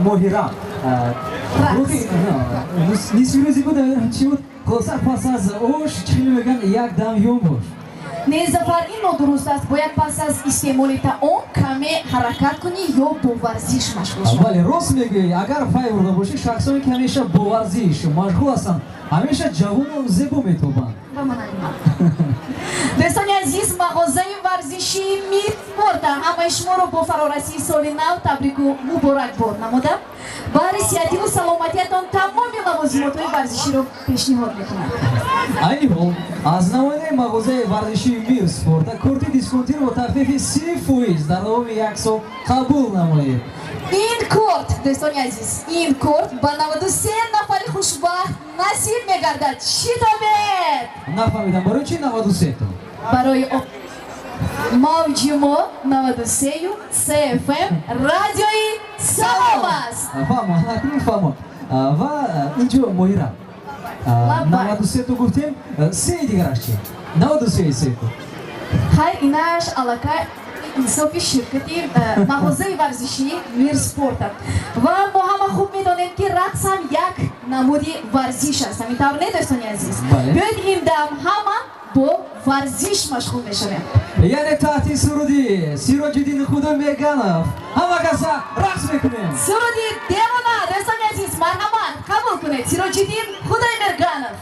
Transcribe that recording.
Моҳира, нисфирӯзи буд, чӣ буд? Хулоса, пас аз ош, чӣ мегӯянд, як дам юм бош. Не, Зафар, ин нодуруст аст. Бояд пас аз истеъмоли таом каме ҳаракат кунӣ ё бо варзиш машғул шавӣ. Бале, рост мегӯӣ. Агар пай бурда бошӣ, шахсоне, ки ҳамеша бо варзиш машғул ҳастанд, ҳамеша ҷавону зебо метобанд. Ба ман. Дӯстони азиз, мағозаи варзишии Мир Спорта ҳамаи шуморо бо фарорасии соли нав табрику муборакбод намуда, баҳри сиҳативу саломатиятон тамоми лавозимотҳои варзиширо пешниҳод мекунад. Айни ҳол аз намояндаи мағозаи варзишии Мир Спорта корти дисконтиро бо тахфифи 30% дар давоми як сол қабул намоед. Ин корт, дӯстони азиз, ин корт ба 93 нафари хушбахт насиб мегардад. Шитобед! Нафаҳмидам, барои чи 93 то? Барои мавҷи мо 93 FM радиои Салом аст. Фаҳмо, акнун фаҳмо. Ва инҷо, Моҳира, 93 то гуфтем, сеи дигараш чи? 93 се то. Хайр, инаш аллакай инсофи ширкати мағозаи варзишии Мир Спорта. Ва мо ҳама хуб медонем, ки рақс ҳам як намуди варзиш аст. Ҳамин тавр не, дӯстони азиз? Биёед, ин дам ҳама бо варзиш машғул мешавем. Яъне таҳти суруди Сироҷиддини Худоймерганов ҳама каса рақс мекунем. Суруди «Девона», дӯстони азиз, марҳамат, қабул кунед, Сироҷиддин Худоймерганов.